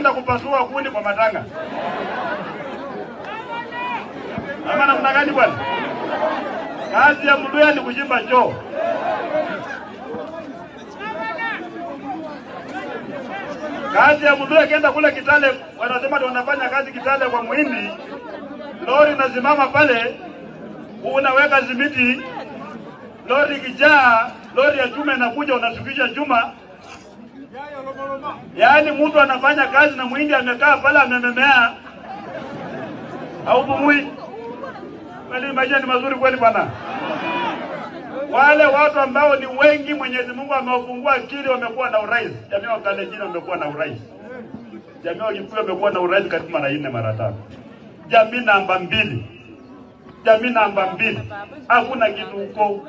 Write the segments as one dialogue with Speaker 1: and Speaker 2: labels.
Speaker 1: kwenda kupasua kuni kwa matanga. Ama namna gani bwana? Kazi ya Mluya ni kuchimba choo. Kazi ya Mluya akienda kule Kitale, wanasema wanafanya kazi Kitale kwa muhindi, lori nasimama pale, unaweka simiti, lori ikijaa, lori ya chuma inakuja, unashukisha chuma. Yaani mtu anafanya kazi na muhindi amekaa pale amememea, haupumui. Kweli maisha ni mazuri kweli bwana. Wale watu ambao ni wengi, Mwenyezi Mungu amewafungua akili, wamekuwa na urais. Jamii wa Kalenjin wamekuwa na urais, jamii wa Kikuyu wamekuwa na urais karibu mara 4 mara 5. Jamii namba 2, jamii namba 2, hakuna kitu huko.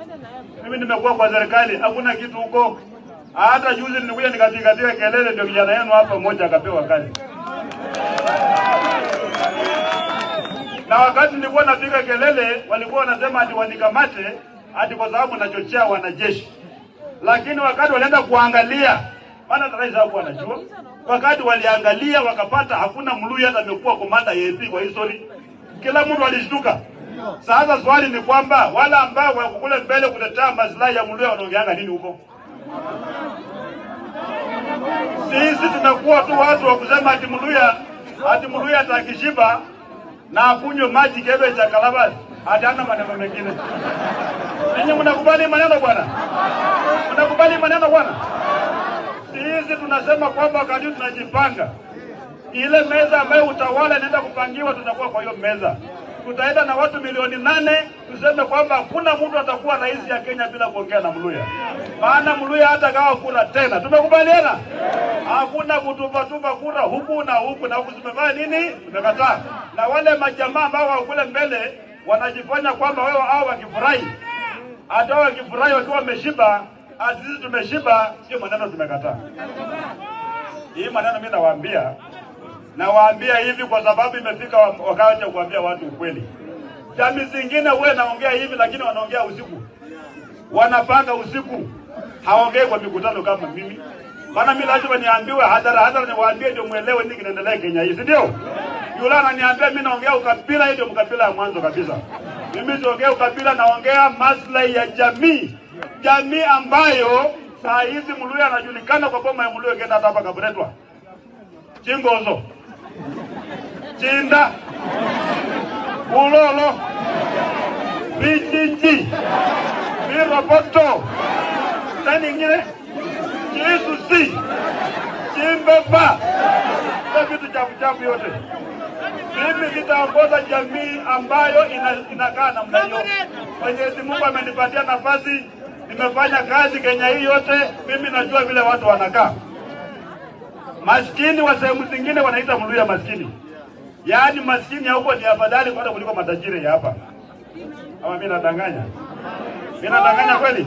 Speaker 1: Mimi nimekuwa kwa serikali, hakuna kitu huko. Hata juzi nilikuja nikapiga kelele, ndio kijana yenu hapa mmoja akapewa kazi. Na wakati nilikuwa napiga kelele, walikuwa wanasema ati wanikamate ati kwa sababu nachochea wanajeshi. Lakini wakati walienda kuangalia, maana rais hakuwa anajua, wakati waliangalia wakapata hakuna Mluya hata amekuwa komanda AP kwa history. Kila mtu alishtuka. Sasa swali ni kwamba wale ambao wako kule mbele kutetea maslahi ya Mluya wanaongeanga nini huko? Sisi tumekuwa tu watu wa kusema ati Mluya, ati Mluya atakishiba na akunywe maji kebe cha kalabasi, hata maneno mengine. Ninyi mnakubali maneno bwana? Mnakubali maneno bwana? Sisi tunasema kwamba wakati tunajipanga, ile meza ambayo utawala inaenda kupangiwa, tutakuwa kwa hiyo meza. Tutaenda na watu milioni 8, tuseme kwamba hakuna mtu atakuwa rais ya Kenya bila kuongea na Mluya. Maana Mluya hata gawa kura tena. Tumekubaliana? Hakuna kutupatupa kura huku na huku na huku. Tumefanya nini? Tumekataa. Na wale majamaa ambao wako kule mbele wanajifanya kwamba wao hao wakifurahi, hata wakifurahi wakiwa wameshiba, ati sisi tumeshiba, sio maneno tumekataa. Hii maneno mimi nawaambia hivi kwa sababu imefika wakati wa kuambia watu ukweli. Jamii zingine wewe naongea hivi, lakini wanaongea usiku, wanapanga usiku, haongei kwa mikutano kama mimi. Maana mimi lazima niambiwe hadhara, niwaambie ndio muelewe nini kinaendelea Kenya hii, si ndio? Yule ananiambia mimi naongea ukabila, hiyo ndio mkabila ya mwanzo kabisa. Mimi siongea ukabila, naongea maslahi ya jamii. Jamii ambayo saa hizi Mluya anajulikana kwa boma ya Mluya, kenda hata hapa Kaburetwa, Chingozo, Chinda, Ulolo, Bijiji, Miroboto, tani nyingine Chisusi, Chimbeba, kwa vitu chafu chafu yote. Mimi nitaongoza jamii ambayo inakaa namna hiyo. Mwenyezi Mungu amenipatia nafasi, nimefanya kazi Kenya hii yote, mimi najua vile watu wanakaa. Maskini wa sehemu zingine wanaita Mluya maskini. Yaani maskini huko ni afadhali kwenda kuliko matajiri ya hapa. Ama mimi nadanganya? Mimi nadanganya kweli?